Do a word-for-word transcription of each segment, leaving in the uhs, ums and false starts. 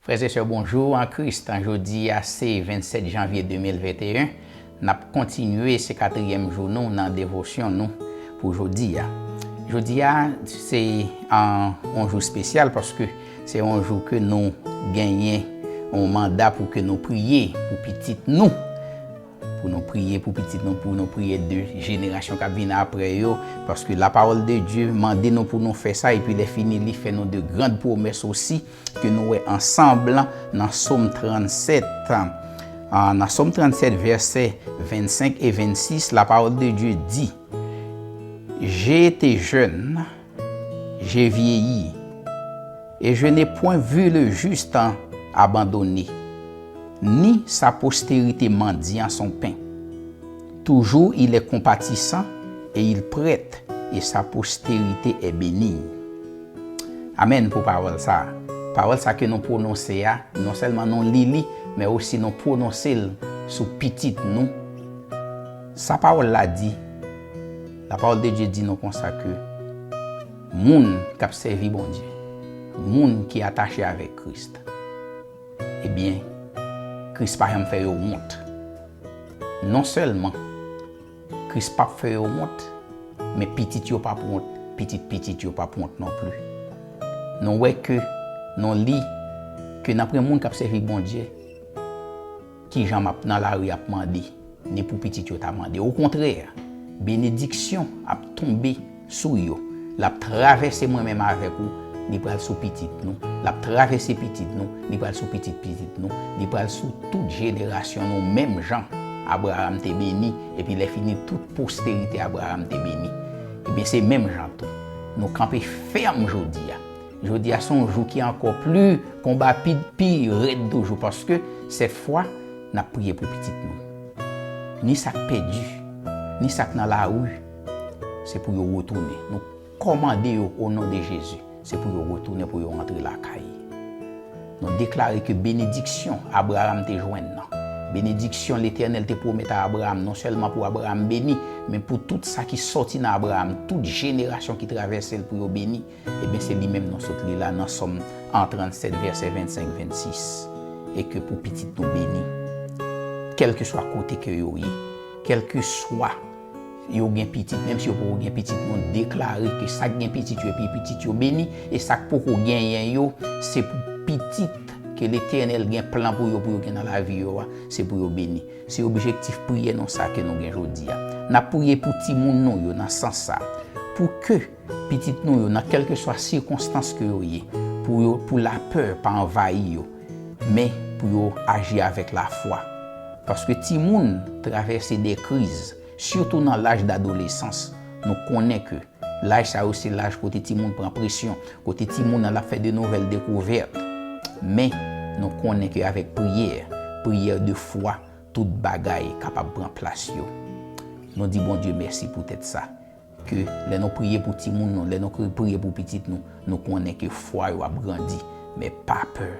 Frè e sè, bonjou an Kris. Jodi a se vennsèt janvye de mil venteyen. N ap kontinye, se katriyèm jou nou nan devosyon nou pou jodi a. Jodi a, se an, yon jou espesyal paske se yon jou ke nou genyen yon manda pou ke nou priye pou pitit nou. Pou nou priye pou pitit nou, pou nou priye de jenerasyon k ap vin apre yo, paske la parole de Dieu mande nou pou nou fè sa, epi lè fini, li fè nou de grandes promesses osi, ke nou wè ansanm nan Sòm trannsèt. Ah, nan Sòm trannsèt, vèsè vennsenk e vennsis, la parole de Dieu dit, J'ai été jeune, j'ai vieilli, et je n'ai point vu le juste abandonné, ni sa postérité mendiant son pain. Toujours il est compatissant et il prête, et sa postérité est bénie. Amèn pou pawòl sa. Pawòl sa ke nou pwononse a, non sèlman nou li li, men osi nou pwononse l sou pitit nou. Sa pawòl la di, la parole de Dieu di nou konsa ke moun k ap sèvi Bondye, moun ki atache avèk Kris, ebyen, Kris pa janm fè yo wont. Non sèlman Kris p ap fè yo wont, men pitit yo p ap wont, pitit pitit yo p ap wont non pli. Nou wè ke, nou li ke n ap gen moun k ap sèvi Bondye, ki jan m ap nan lari ap mande, ni pou pitit yo ta mande. Okontrè, benediksyon ap tonbe sou yo. L ap travèse mwen menm avèk ou, li pral sou pitit nou. L ap travèse pitit nou, li pral sou pitit pitit nou, li pral sou tout jenerasyon nou, menm jan Abraram te beni, epi lè fini tout posterite Abraram te beni. Ebyen, se menm jan tou. Nou kanpe fèm jodi a. Jodi a se yon jou ki ankò pli, konba pi, pi rèd toujou, paske sèt fwa, n ap priye pou pitit nou. Ni sa k pèdi, ni sa k nan lari, se pou yo retounen. Nou kòmande yo o non de Jezi, se pou yo retounen, pou yo rantre lakay. Nou deklare ke benediksyon Abraram te jwenn nan, benediksyon Letènèl te pwomèt a Abraram, non sèlman pou Abraram beni, men pou tout sa ki sòti nan Abraram, tout jenerasyon ki travèse l pou yo beni, ebyen, se li menm nou sot li la nan Sòm trannsèt, vèsè vennsenk, vennsis. E ke pou pitit nou beni, kèlkeswa kote ke yo ye, kèlkeswa yo gen pitit, menm si yo poko gen pitit, nou deklare ke sa k gen pitit yo, epi pitit yo beni, e sa k poko genyen yo, se pou pitit ke Letènèl gen plan pou yo, pou yo gen nan lavi yo a, se pou yo beni. Se objektif priyè nou sa ke nou gen jodi a. N ap priye pou timoun nou yo nan sans sa, pou ke pitit nou yo, nan kèlkeswa sikonstans ke yo ye, pou yo, pou lapè pa anvayi yo, men pou yo aji avèk lafwa. Paske timoun travèse de kriz, sitou nan laj dadolesans. Nou konnen ke laj sa yo se laj kote timoun pran presyon, kote timoun nan l ap fè de nouvèl dekouvèt. Men, nou konnen ke avèk priyè, priyè de fwa, tout bagay kapab pran plas yo. Nou di Bondye mèsi poutèt sa. Ke lè nou priye pou timoun nou, lè nou kri-, priye pou pitit nou, nou konnen ke fwa yo ap grandi. Men pa pè,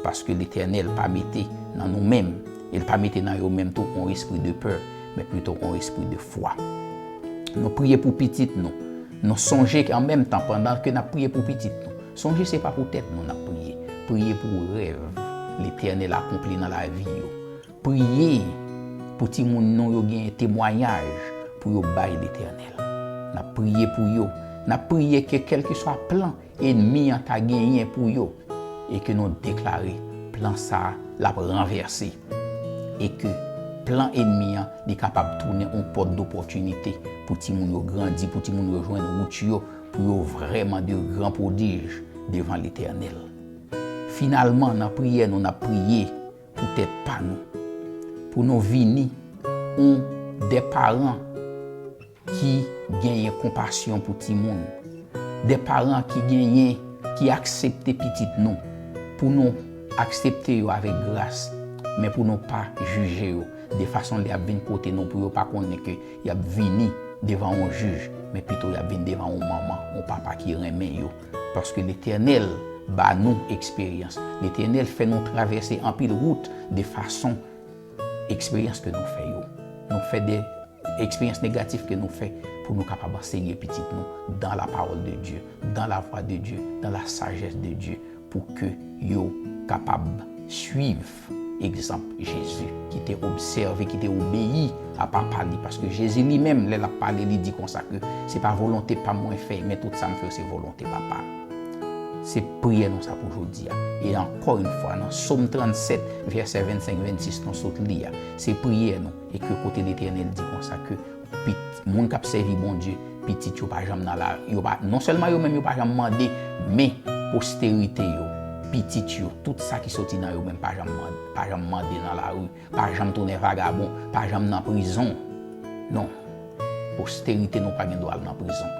paske Letènèl pa mete nan nou menm, e l pa mete nan yo menm tou yon espri de pè, men plito yon espri de fwa. Nou priye pou pitit nou. Nou sonje ke an menm tan, pandan ke n ap priye pou pitit nou, sonje se pa pou tèt nou n ap priye. Priye pou rèv Letènèl akonpli nan lavi yo. Priye pou timoun nou yo gen temwayaj pou yo bay Letènèl. N ap priye pou yo. N ap priye ke kèlkeswa plan enmi an ta genyen pou yo, e ke nou deklare plan sa a l ap ranvèse, e ke plan enmi an li kapab tounen yon pòt dopòtinite pou timoun yo grandi, pou timoun yo jwenn wout yo, pou yo vrèman de gran pwodij devan Letènèl. Finalman, nan priyè nou, n ap priye pou tèt pa nou, pou nou vini yon de paran ki genyen konpasyon pou timoun, de paran ki genyen, ki aksepte pitit nou, pou nou aksepte yo avèk gras, men pou nou pa jije yo, de fason lè y ap vin kote nou, pou yo pa konnen ke y ap vini devan yon jij, men pito y ap vin devan yon manman, yon papa ki renmen yo. Paske Letènèl ba nou eksperyans. Letènèl fè nou travèse anpil wout de fason eksperyans ke nou fè yo. Nou fè de eksperyans negatif ke nou fè pou nou kapab ansenye pitit nou dans la parole de Dieu, dans la voie de Dieu, dans la sagesse de Dieu, pou ke yo kapab swiv egzanp Jezi, ki te obsève, ki te obeyi a Papa li. Paske Jezi li menm, lè l ap pale, li di konsa ke se pa volonte pa m mwen fè, men tout sa m fè yo se volonte Papa. Se priyè nou sa pou jodi a. E ankò yon fwa, nan Sòm trannsèt, vèsè vennsenk, vennsis nou sot li a, se priyè nou. E ke kote Letènèl di konsa ke pit-, moun k ap sèvi Bondye, pitit yo pa janm nan la, yo pa, non sèlman yo menm yo pa janm mande, men posterite yo, pitit yo, tout sa ki soti nan yo menm pa janm mande, pa janm mande nan lari, pa janm tounen vagabon, pa janm nan prizon. Non. Posterite nou pa gen dwa al nan prizon.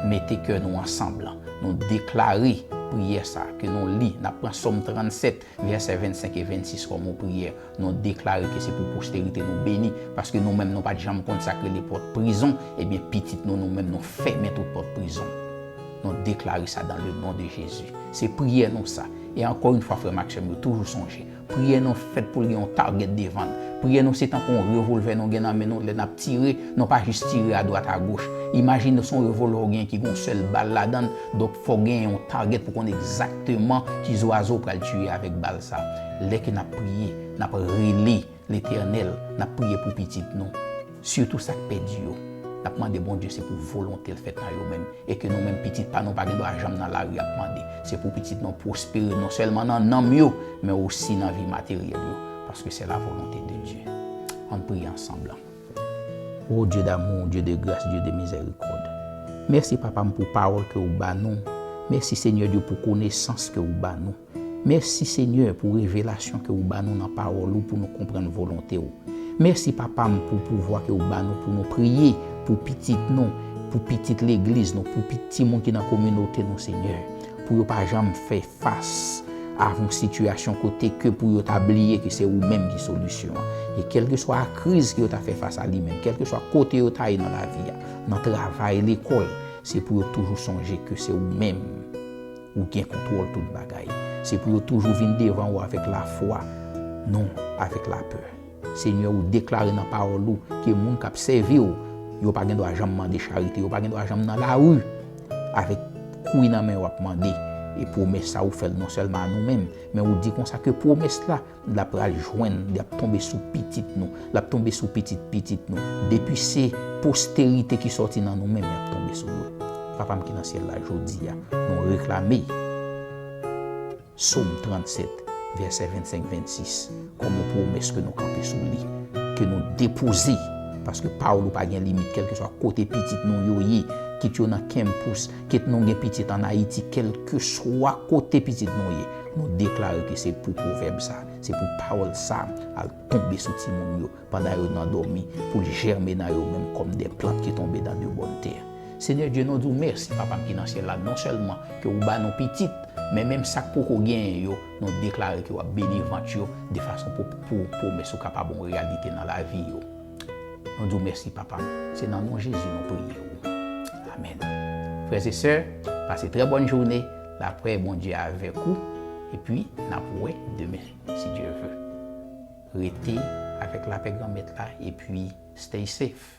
Mete kè nou ansanm, nou deklare priyè sa ke nou li, n ap pran Sòm trannsèt, vèsè vennsenk e vennsis kòm yon priyè. Nou deklare ke se pou posterite nou beni, paske nou menm nou pa t janm konn sa k rele pòt prizon, ebyen pitit nou, nou menm nou fèmen tout pòt prizon. Nou deklare sa dans le nom de Jésus. Se priyè nou sa. E ankò yon fwa, frè m ak sè m yo, toujou sonje, priyè nou fèt pou l gen yon target devan l. Priyè nou se tankou yon revolvè nou gen nan men nou, lè n ap tire, nou pa jis tire adwat agoch. Imajine se yon revolvè w gen ki gen yon sèl bal ladan l, donk fò w gen yon target pou konn egzakteman ki zwazo w pral tiye avèk bal sa. Lè ke n ap priye, n ap rele Letènèl, n ap priye pou pitit nou, sitou sa k pèdi yo. N ap mande Bondye se pou volonte l fèt nan yo menm, e ke nou menm pitit pa nou pa gen dwa janm nan lari ap mande. Se pou pitit nou pwospere non sèlman nan nanm yo, men osi nan vi materyèl yo, paske c'est la volonté de Dieu. Ann priye ansanm. Ô Dieu d'amour, Dieu de grâce, Dieu de miséricorde. Mèsi, Papa m, pou pawòl ke w ba nou. Mèsi, Senyè Dye, pou konesans ke w ba nou. Mèsi, Senyè, pou revelasyon ke w ba nou nan pawòl ou pou nou konprann volonte w. Mèsi, Papa m, pou pouvwa ke w ba nou pou nou priye pou pitit nou, pou pitit legliz nou, pou pi-, timoun ki nan kominote nou, Senyè, pou yo pa janm fè fas a yon sitiyasyon kote ke pou yo ta bliye ke se ou menm ki solisyon an. E kèlkeswa kriz ke yo ta fè fas a li menm, kèlkeswa kote yo ta ye nan lavi a, nan travay, lekòl, se pou yo toujou sonje ke se ou menm ou gen kontwòl tout bagay. Se pou yo toujou vin devan ou avèk lafwa, non avèk lapè. Senyè, ou deklare nan pawòl ou ke moun k ap sèvi w, yo pa gen dwa janm mande charite, yo pa gen dwa janm nan lari avèk kwi nan men yo ap mande. E pwomès sa ou fè l non sèlman a nou menm, men ou di konsa ke pwomès la, l ap pral jwenn, l ap tonbe sou pitit nou, l ap tonbe sou pitit pitit nou. Depi se posterite ki sòti nan nou menm, l ap tonbe sou yo. Papa m ki nan syèl la, jodi a, nou reklame Sòm trannsèt, vèsè vennsenk vennsis, kòm yon pwomès ke nou kanpe sou li, ke nou depoze, paske pawòl ou pa gen limit, kèlkeswa kote pitit nou yo ye, kit yo nan kenpous, kit nou gen pitit ann Ayiti, kèlkeswa kote pitit nou ye, nou deklare ke se pou pwovèb sa, se pou pawòl sa al tonbe sou timoun yo pandan yo nan dòmi, pou l jèmen nan yo menm kòm de plant ki tonbe dans de bonnes terres. Senyè Dye, nou di w mèsi, Papa m ki nan syèl la, non sèlman ke ou ba nou pitit, men menm sa k poko genyen yo, nou deklare ke w ap beni vant yo, de fason pou, pou pwomès ou kapab yon reyalite nan lavi yo. Nou di w mèsi, Papa m. Se nan non Jezi nou priye w. Amèn. Frè e sè, pase trè bòn jounen. Lapè Bondye avèk ou. Epi, n ap wè demen, si Dye vle. Rete avèk lapè Granmèt la, epi stay safe.